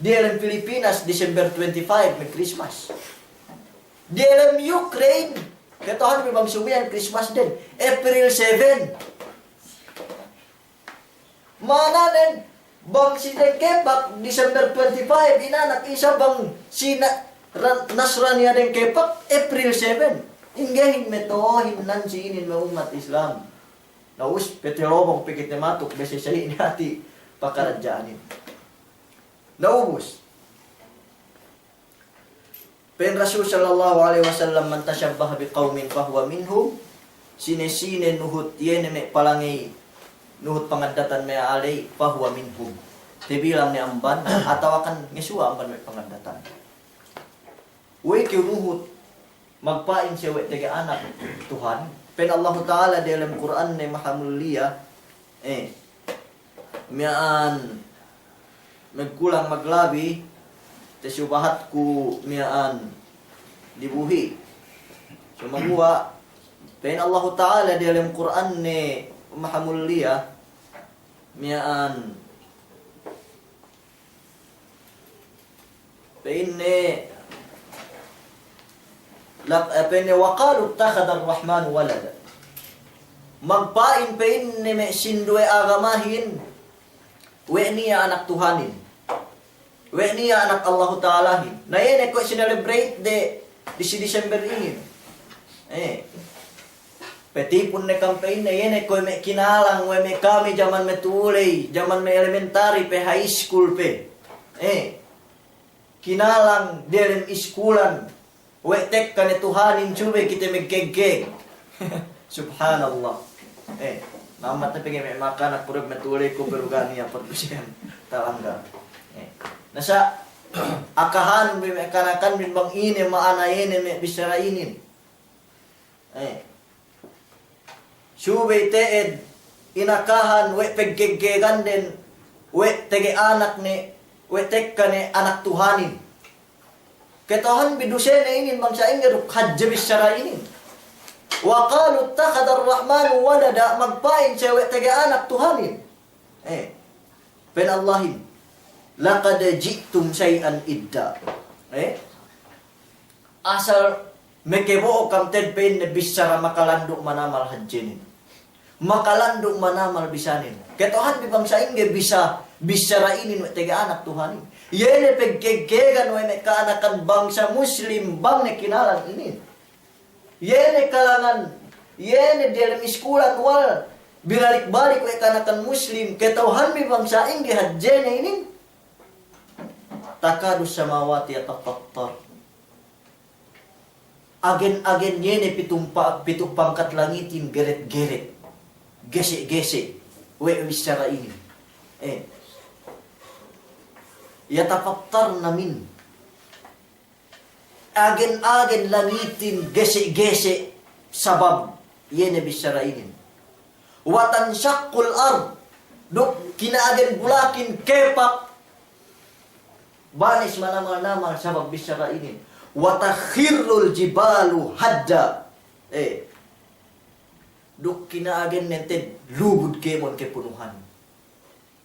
Diyalem Pilipinas, December twenty-five, mag-Christmas. Diyalem Ukraine, kata'uhanbi bang sumiyan Christmas den, April seven. Ma'ananen, bang si dengkepak December twenty-five, inanak Isa, bang si na-, ra-, Nasraniya dengkepak April seven. Inggehin meto'ohin nan si inin me' ummat Islam. Na ubus, pete lobong pe kite matuk, bese sa'i ne hati' pakaradja'anin. Na ubus. Pa'in Rasul sallallahu alaihi wasallam, "Man tashabbaha biqaumin fahuwa minhum." Sine-sine nuhut iye ne me' palangey, nuhut pangaddatan me' a'a ley, fahuwa minhum. Tabilang ne amban, atawakan ngesuwa' amban me' pangaddatan. We'ey kew nuhut magpa'in siye we' tege anak Tuhan? Pa'in Allahu Ta'ala diyalem Kur'anne mahamulliya, eh, miya'an, magkulang maglabi, tasubahatku miya'an dibuhi'. Sumaguwa', pa'in Allahu Ta'ala diyalem Kur'anne mahamulliya, miya'an, pa'inne, lak-, eh, pa'inne, "Wa qalu ittakhadhar rahmanu walada." Magpa'in pa'inne me' sinduwe agamahin, we' niya' anak Tuhanin. We' niya' anak Allahu Ta'alahin. Na iye ne kuwe' sinelebrate de, disi December inin. Eh. Petipun ne kam pa'inne, iye ne kuwe' me' kinalang we' me' kami jaman me' tu'u ley, jaman me' elementary pe high school pe. Eh, kinalang delem iskulan, we' tekka ne Tuhanin subey kite magkegkeg. Subhanallah. Eh, nammat ne pegge' me' makanak pureb me' tu'u ley ku peruganiya perdusihan talangga. Eh, nasa' akahan bi me' kanakan bi bang ine ma'ana ine me' bissara inin. Eh. Subey te'ed inakahan we' peggeggegan den, we' tege anak ne, we' tekka ne anak Tuhanin. Kata'uhan bi dusene inin bang sa'ingge duk hadje bissara inin. Wa qalu ittakhadhar rahmanu walada, magpa'in siye we' tege anak Tuhanin. Eh, pa'in Allahin, "Laqad ji'tum shay'an idda." Eh? Asal mekebo'o kam te'ed pa'inne bissara makalandu' manamal hadjenin. Makalandu' manamal bisanin. Kata'uhan bi bang sa'ingge bisa, bissara inin we' tege anak Tuhanin. Iye ne peggeggegan we' me' ka'anakan bangsa Muslim bang ne kinalang inin. Iye ne kalangan, iye ne delem iskulan wal binalik-balik we' ka'anakan Muslim, kata'uhan bi bang sa'ingge hadjene inin. Takadu samawati yatafattar. Agen-agen iye ne pitu pa-, pitu pangkat langitin geret-geret. Gese'-gese'. We' bissara inin. Eh. Yatafattarna min. Agen-agen langitin gese'-gese' sabab iye ne bissara inin. Wa tanshaqqul ard, duk kina'agen bulakin kepak banes manamal-namal sabab bissara inin. Wa takhirrul jibalu hadda. Eh. Duk kina'agen nen te'ed lubud kēmon kepunuhan.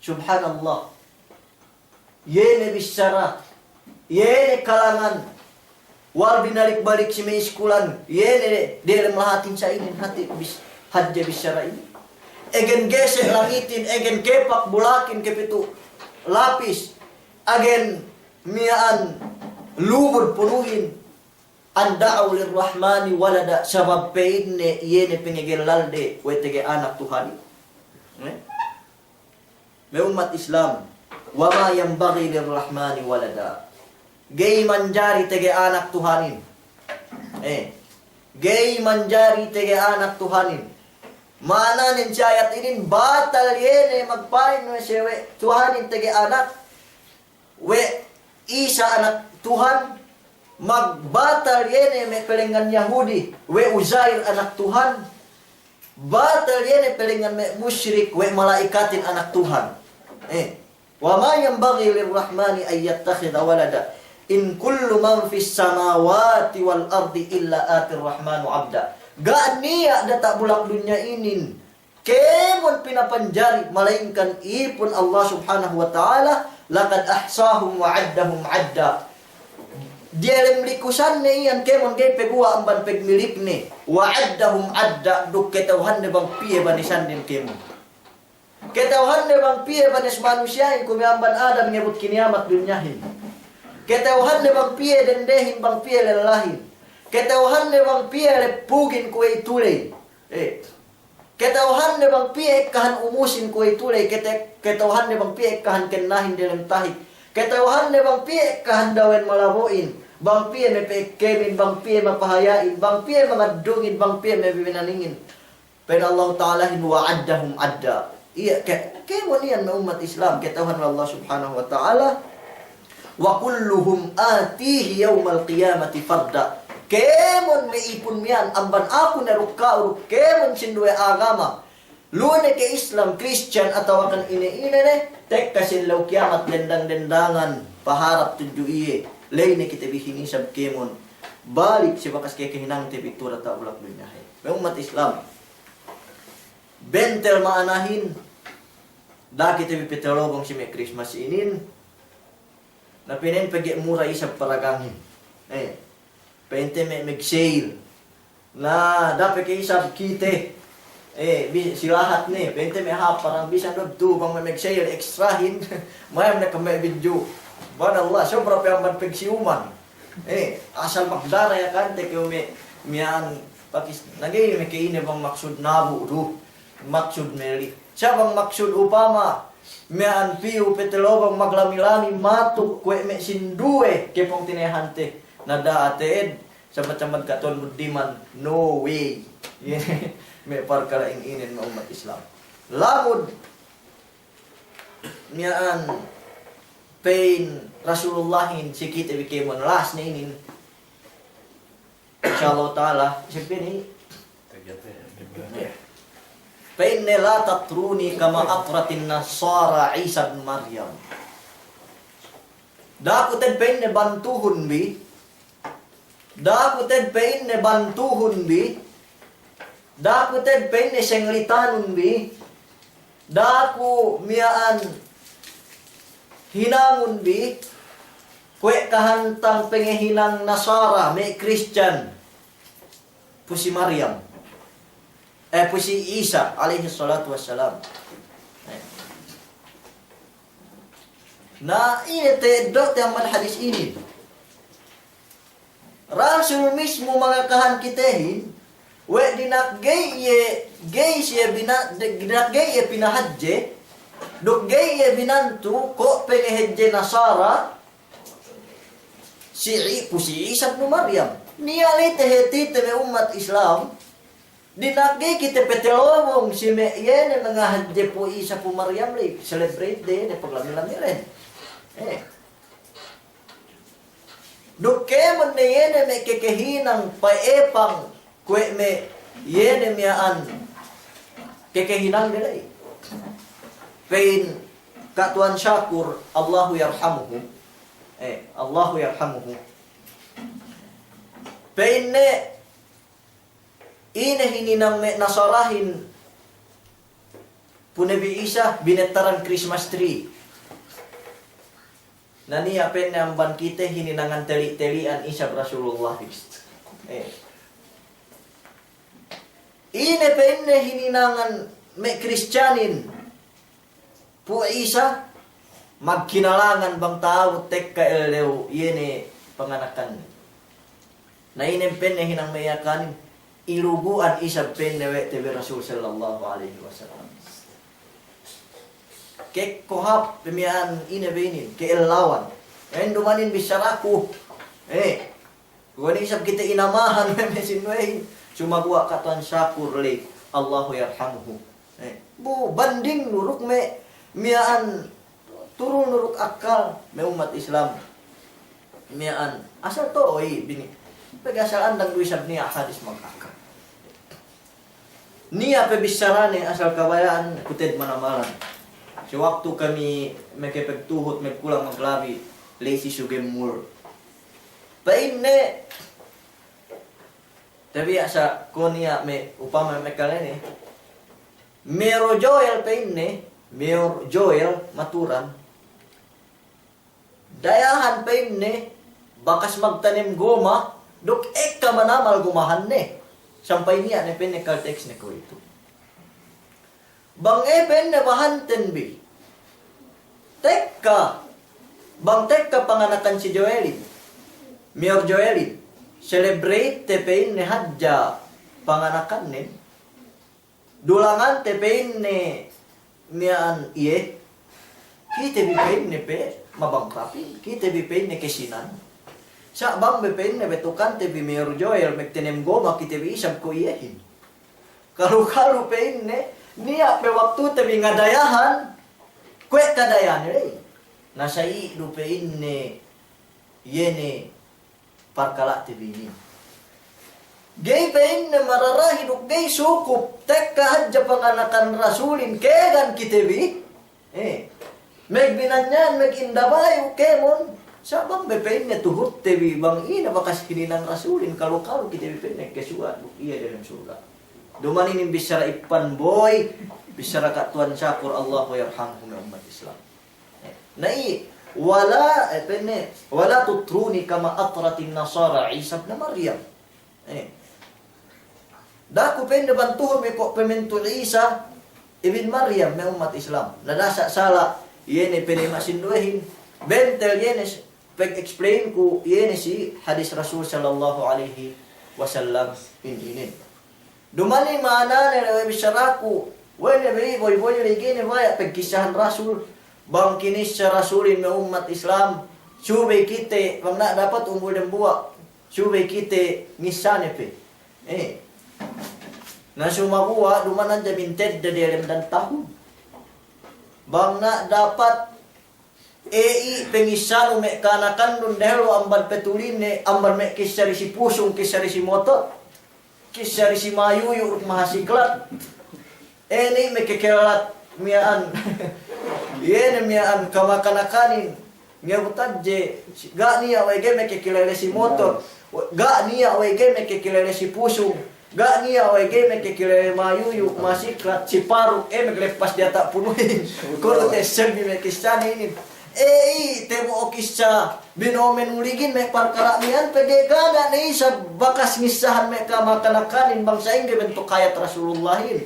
Subhanallah. Iye ne bissara, iye ne kalangan, wal binalik-balik si me' iskulan, iye ne delem lahatin sa'inin hati' bis-, hadje bissara inin. Egen gese' langitin, egen kepak bulakin kepitu lapis, agen miya'an lubud punuhin. An da'aw lirrahmani walada, sabab pa'inne iye ne pangegellalde we' tege anak Tuhanin. Eh? Me' ummat Islam, wa ma yanbaghi lirrahmani walada. Ga'i manjari tege anak Tuhanin. Eh, ga'i manjari tege anak Tuhanin. Ma'ananen si ayat inin, batal iye ne magpa'in we' siye we' Tuhanin tege anak. We' Isa anak Tuhan, magbatal iye ne me' pelengngan Yahudi, we' Uzair anak Tuhan, batal iye ne pelengngan me' mushrik, we' mala'ikatin anak Tuhan. Eh, وما ينبغي للرحمن أن يتخذ ولدا إن كل من في السماوات والأرض إلا آتي الرحمن عبدا. Ga' niya' diyata' bulak dunya inin kēmon pinapanjari, malayingkan ipun Allah Subhanahu wa Ta'ala, لقد أحصاهم وعدهم عدا. Diyalem likusanne iyan kēmon ga'i paguwa' amban pagmilikne, وعدهم عدا, duk kata'uhanne bang piye banesanden kēmon. Kata'uhanne bang piye banes manusiya'in kuwe' me' amban Adam ngebut kiniyamat dunyahin. Kata'uhanne bang piye dendehin, bang piye lellahin. Kata'uhanne bang piye leppugin kuwe' ituley. Eh. Kata'uhanne bang piye ekkahan umusin kuwe' ituley, kete-, kata'uhanne bang piye ekkahan kennahin delem tahik. Kata'uhanne bang piye ekkahan dawen malabo'in, bang piye mapa'ekkemin, bang piye mapahaya'in, bang piye mangaddungin, bang piye mabibinaningin. Pa'in Allahu Ta'alahin, وعدهم عدا. Iye, ke-, kēmon iyan me' ummat Islam, kata'uhan we' Allah Subhanahu wa Ta'ala, وكلهم آتيه يوم القيامة فردا. Kēmon me' ipun miya'an amban aku ne duk ka'u duk kēmon sinduwe agama. Lu'u ne ke Islam, Christian, atawakan ine-ine ne, tekka si ellew kiyamat dendang-dendangan, paharap tudju iye, ley ne kite bi hinisab kēmon. Balik si bakas kekehinangte bi tu'u diyata' bulak dunyahin. Me' ummat Islam. Bentel ma'anahin, da'a kite bi petelobong si me' Christmas inin, na pa'inne pegge' mura isab paragangin. Eh, pa'inte me' mag-sale. Na, da'a pe ke isab kite. Eh, bi-, si lahat ne, pa'inte me' hāp parang bisan du tu bang me' mag-sale extrahin. Mayam ne ke me' video. Subhanallah, sobra pe amban pagsiyuman. Eh, asal magdara Yakan te kew me' miya'an Pakis-, na ga'i me' ke ine bang maksud nabu' du, maksud meli. Sa' bang maksud upama, miya'an piyu petelobong maglami-lami matuk kuwe' me' sinduwe kepong tinehante. Na da'a te'ed, sa' macam magkatuwan buddiman, no way. Iye ne, me' parkala' in inen me' ummat Islam. Lamud, miya'an pa'in Rasulullahin si kite bi kēmon las ne inin. Insya Allah Ta'ala, isab pa'inne. Pa'inne, لا تطروني كما أطرت النصارى عيسى ابن مريم. Da'a ku te'ed pa'inne bantuhun bi, Da'a ku te'ed pa'inne bantuhun bi, da'a ku te'ed pa'inne senglitanun bi, da'a ku miya'an hinangun bi, kuwe' kahantang pengehinang Nasara, me' Christian, pu si Maryam, eh, pu si Isa, alayhis salatu wassalam. Eh. Na, ine te'ed du te amban hadis inin. Rasul mismu mangakahan kitehin, we' dina'ak ga'i iye, ga'i siye bina-, dina'ak ga'i iye pinahadje, duk ga'i iye binantu, ko' pengehedje Nasara, si I-, pu si Isa ibnu Maryam. Niya' ley tehetite me' ummat Islam, dina'ak ga'i kite petelobong si me' iye ne mangahadje pu Isa pu Maryam ley, celebrate de ne paglami-lami ley. Eh. Duk kēmon ne iye ne me' kekehinang pa'epang kuwe' me' iye ne miya'an kekehinang de ley. Pa'in Ka' Tuwan Shakur, Allahu yarhamuhu. Eh, Allahu yarhamuhu. Pa'inne, ine hininang me' Nasarahin pu Nabi Isa, binettaran Christmas tree. Na niya' pa'inne amban kite hininangan teli'-teli'an isab Rasulullah. Eh. Ine pa'inne hininangan me' Kristiyanin pu Isa, magkinalangan bang ta'abut tekka ellew iye ne panganakanne. Na ine pa'inne hinang me' Yakanin, ilugu'an isab pa'inne we' te bi Rasul sallallahu alaihi wasallam. Kekko hāp pe miya'an ine be inin, ke'ellawan. Ēn dumanin bissaraku. Eh, kuwe' ne isab kite inamahan me' sinduwehin. Sumaguwa' Ka' Tuwan Shakur ley, Allahu yarhamuhu. Eh, bu bandingnu duk me' miya'an, turunnu duk akkal me' ummat Islam. Miya'an asal to'o i bini. Pegge' asal andang du isab niya' hadis magakal. Niya' pe bissarane asal kabaya'an ku te'ed manamalan. Si waktu kami makapagtuhut, magkulang maglabi, la'i si Sugemmur. Pa'inne, tabiya' sa ko' niya' me' upama me' kalene. Mayor Joel pa'inne, Mayor Joel Maturan. Dayahan pa'inne, bakas magtanem goma, duk ekka manamal gomahanne. Sampay niya' ne pa'inne Caltex ne kuwe'itu. Bang e pa'inne bahanten bi. Tekka, bang tekka panganakan si Joelin, Mayor Joelin, celebrate te pa'inne hadja panganakannen. Dulangante pa'inne miya'an iye, kite bi pa'inne pe mabangkapin, kite bi pa'inne kasinan. Sa' bang be pa'inne betukante bi Mayor Joel magtanem goma, kite bi isab ko' iyehin. Kalu-kalu pa'inne, niya' pe waktute bi ngadayahan, kuwe' kadayahan ley. Na sa'i du pa'inne, iye ne parkala'te bi inin. Ga'i pa'inne mararahi duk ga'i sukup, tekka hadja panganakan Rasulin, kēgan kite bi. Eh, magbinanyan, magindabayu kēmon. Sa' bang be pa'inne tuhutte bi, bang ine bakas hininang Rasulin, kalu-kalu kite bi pa'inne kasuwa' duk iye delem surga'. Duma'in inin bissara Ippan Boy, bissara Ka' Tuwan Sakur, Allahu yarhamhum, me' ummat Islam. Eh, na i, wala, eh, pa'inne, "Wala tutruni kama atratin nasara Isa ibn Maryam." Eh. Da'a ku pa'inne bantuhun me' ko' pamentu' Isa ibn Maryam, me' ummat Islam. Na da'a sa' sala', iye ne pa'inne masinduwehin. Bentel iye ne s-, pag-explain ku iye ne si hadis Rasul sallallahu alaihi wasallam in inin. Duma'in ma'anane le we' bissaraku, we' ne bi boy-boy ley ga'i ne baya' pagkissahan Rasul, bang kinissa Rasulin me' ummat Islam, subey kite, bang na' dapat umbul dembuwa', subey kite ngissane pe. Eh. Na sumaguwa', duma'in hadja mintedda diyalem dan tahun. Bang na' dapat E'i, pengissanu me' kanakandun dehellu amban petulinne, amban me' kissa disi pusung, kissa disi motor, kissa disi mayuyu' duk mahasiklat. E'i, me' kekelat miya'an. Iye ne miya'an kamakanakanin. Ngebut hadje, ga' niya' we' ga'i me' kekilele si motor. Ga' niya' we' ga'i me' kekilele si pusung. Ga' niya' we' ga'i me' kekilele mayuyu', masiklat, si paruk, eh, me' keleppas diyata' punuhin. Kuwe' du te sembi me' kissane inin. E'i, te bo'o kissa bino'o menuligin me' parkala' miya'an, pegge' ga' ne isab bakas ngissahan me' kamakanakanin bang sa'ingge bentuk hayat Rasulullahin.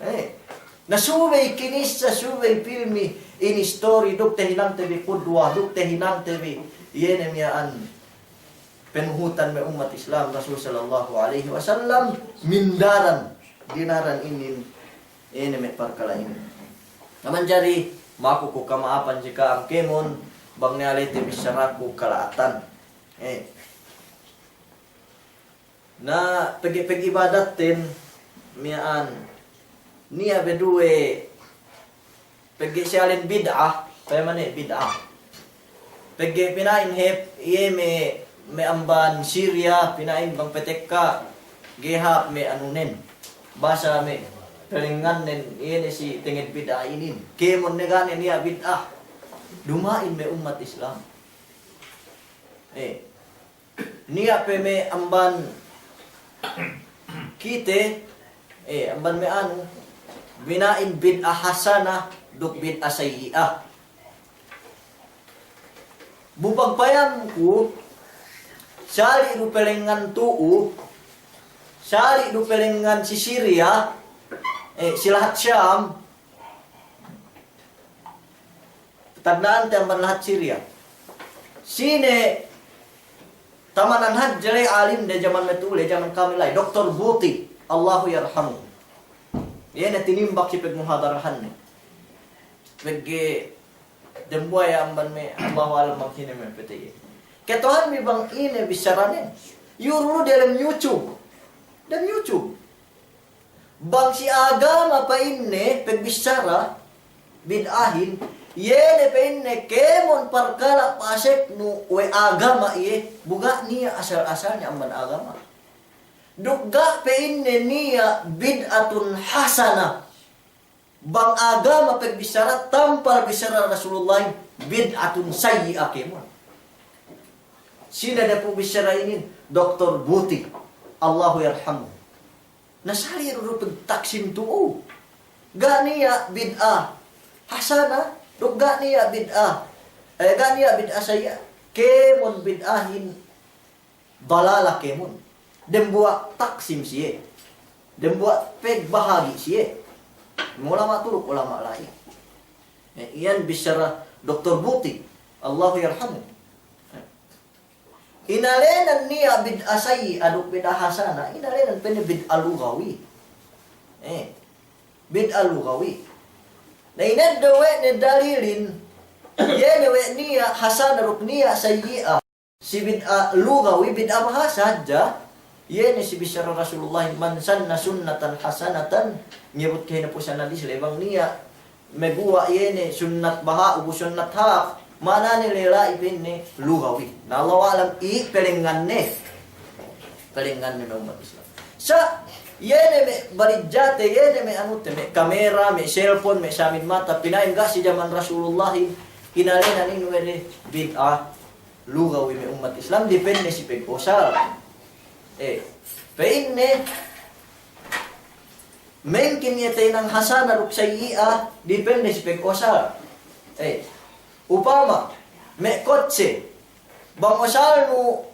Eh, na subey kinissa, subey pilmi, in istori duk tahinangte bi kudwa, duk tahinangte bi, iye ne miya'an penuhutan me' ummat Islam Rasul sallallahu alaihi wasallam, mindaran, dinaran inin, ine me' parkala' inin. Na manjari, maku ku kama'apan si ka'am kēmon, bang ne alete bissaraku kala'atan. Eh. Na pegge', pegge' ibadatten miya'an, niya' be duwe, pegge' siyalen bid'ah, payamane bid'ah. Pegge' pina'in hep, iye me', me' amban Syria, pina'in bang petekka, ga'i hap me' anunen. Basa me' pelengannen, iye ne si tenged bid'ah inin. Kēmon ne ga' ne niya' bid'ah. Duma'in me' ummat Islam. Eh. Niya' pe me' amban kite, eh, amban me' anu, bina'in bid'ah hasanah duk bid'ah sayyi'ah. Bu pagpayamku, sali' du pelengan tu'u, sali' du pelengan si Syria, eh, si lahat Syam, Tagna' ante amban lahat Syria. Sine tamanan hadja ley alim de jaman matu'u ley, jaman kami ley, Doktor Buti, Allahu yarhamuhu. Iye ne tinimbak si pagmuhadarahanne. Pegge' dembuwa' iye amban me', Allahu a'lam bang sine me' pete iye. Ketohan bi bang ine bissaranen. Yuru lu diyalem YouTube. Dem YouTube. Bang si agama pa'inne pagbissara bid'ahin, iye ne pa'inne kēmon parkala' paseknu we' agama iye, bu ga' niya' asal-asalne amban agama. Duk ga' pa'inne niya' bid'atun hasanah. Bang agama pagbissara, tampal bissara Rasulullahin, bid'atun sayyi'ah kēmon. Sine dapu' bissara inin? Doktor Buti, Allahu yarhamu. Na sali' du du pagtaksim tu'u. Ga' niya' bid'ah hasana, duk ga' niya' bid'ah, eh, ga' niya' bid'ah sayyi'ah. Kēmon bid'ahin dalalah kēmon. Dembuwa' taksim siye. Dembuwa' pagbahagi' siye. Ulama' tu'u duk ulama' la'i. Eh, iyan bissara Doktor Buti, Allahu yarhamu. Inēnan niya' bid'ah sayyi'ah duk bid'ah hasana, inēnan pa'inne bid'ah lugawi. Eh, bid'ah lugawi. Na ineddo' we' ne dalilin, iye ne we' niya' hasana duk niya' sayyi'ah. Si bid'ah lugawi, bid'ah bahasa hadja, iye ne si bissara Rasulullah, "Man sanna sunnatan hasanatan," ngibut kahinapusan hadis, le bang niya' maguwa' iye ne sunnat baha', ubus sunnat hāp, ma'anane le la'i pa'inne lugawi. Na Allahu a'lam, i' pelenganne. Pelenganne me' ummat Islam. Sa', iye ne me' balijjate, iye ne me' anute, me' kamera, me' cellphone, me' samin mata, pina'in ga' si jaman Rasulullahin, inēnan inin we' de bid'ah lugawi me' ummat Islam, depende si pag'osal. Eh, pa'inne, mengkin iye tahinang hasana duk sayyi'ah, depende si pag'osal. Eh, upama, me' kotse, bang osalnu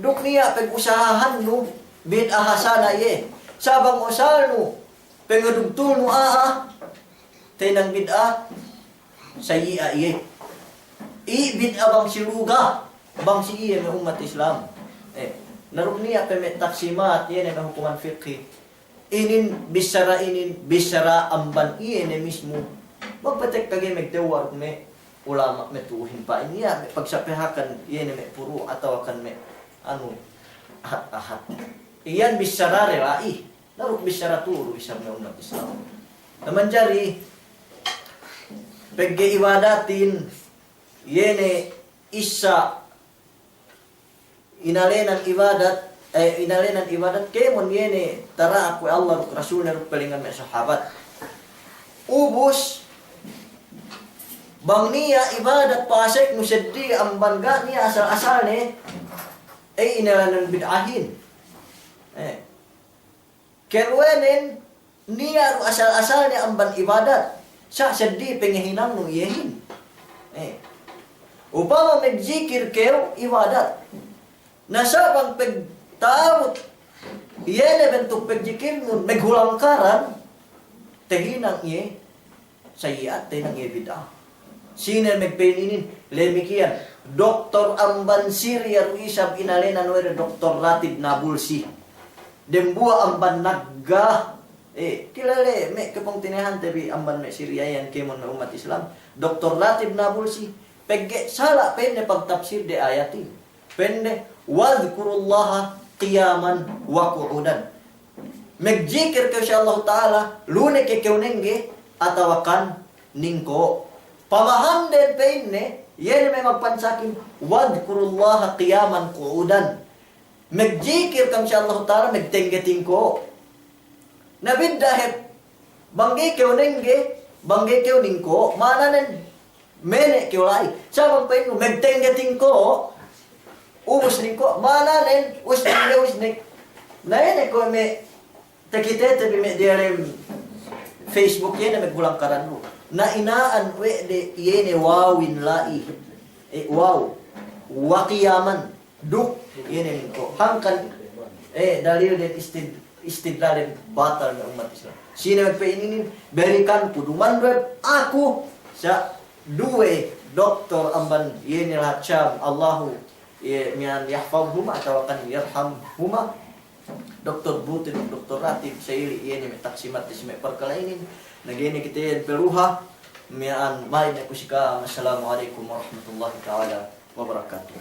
duk niya' pag'usahahannu, bid'ah hasana iye. Sa' bang osalnu, pangudugtulnu a'a, tahinang bid'ah sayyi'ah iye. I' bid'ah bang si luga, bang si iye me' ummat Islam. Eh, na duk niya' pe me' taksimat, iye ne me' hukuman fikhi. Inin bissara, inin bissara amban iye ne mismu. Magpatekka ga'i magtewwa' duk me' ulama' me' tu'uhin pa'in, iye me' pagsapehakan, iye ne me' puru' atawakan me' anu, ahad-ahad. Iyan bissara de la'i. Na duk bissara tu'u du isab me' ummat Islam. Na manjari, pegge' ibadatin, iye ne issa inēnan ibadat, eh, inēnan ibadat, kēmon iye ne tara'ak we' Allah duk Rasulne duk pelengan me' sahabat. Ubus, bang niya' ibadat paseknu seddili amban ga' niya' asal-asalne, eh, inēnan bid'ahin. Eh. Kaluwenen niya' du asal-asalne amban ibadat, sa' seddili pangahinangnu iyehin. Eh. Upama magjikil kew ibadat. Na sa' bang pagta'abut iye ne bantuk pagjikilnun maghulangkaran, tahinang iye sayyi'at, tahinang iye bid'ah. Sine magpa'in inin? Lemikiyan, doktor amban Siriya du isab inēnan we' de Doktor Ratib Nabulsi. Dembuwa' amban Nagga. Eh, kilale me' kapungtina'ihante bi amban me' Siriya iyan kēmon me' ummat Islam. Doktor Ratib Nabulsi. Pegge' sala' pa'inne pagtapsir de ayatin. Pa'inne, "Wadhkurullaha qiyaman wa qu'udan." Magjikil kew si Allahu Ta'ala, lu ne ke kew nengge, atawakan ningko'. Pamahanden pa'inne, iye ne me' magpansakin, "Wadhkurullaha qiyaman qu'udan." Magjikil kam si Allahu Ta'ala, magtengge tingko'. Na bidda' hep, bang ga'i kew nengge, bang ga'i kew ningko', ma'ananen, mene' kew la'i. Sa' bang pa'innu, magtengge tingko', ubus ningko', ma'ananen, usnig ne usnig. Na ine ko' me' takitete bi me' diyalem Facebook iye ne me' gulangkaran du. Na ina'an we' de iye ne wawin la'i. Eh, waw. Wa qiyaman. Duk, iye ne ningko'. Hangkan, eh, dalil den istid-, istidlal den batal me' ummat Islam. Sine magpa'in inin, balikanku du, manduwe aku, sa' duwe doktor amban, iye ne lahat Sham, Allahu, iye, miya'an yahfadhuma atawakan yarhamhuma, Doktor Butin, Doktor Ratib, sa' ili' iye ne me' taksimat si me' parkala' inin, na ga'i ne kite peluha, miya'an ma'in aku si ka'am, assalamu alaikum warahmatullahi ta'ala wabarakatuh.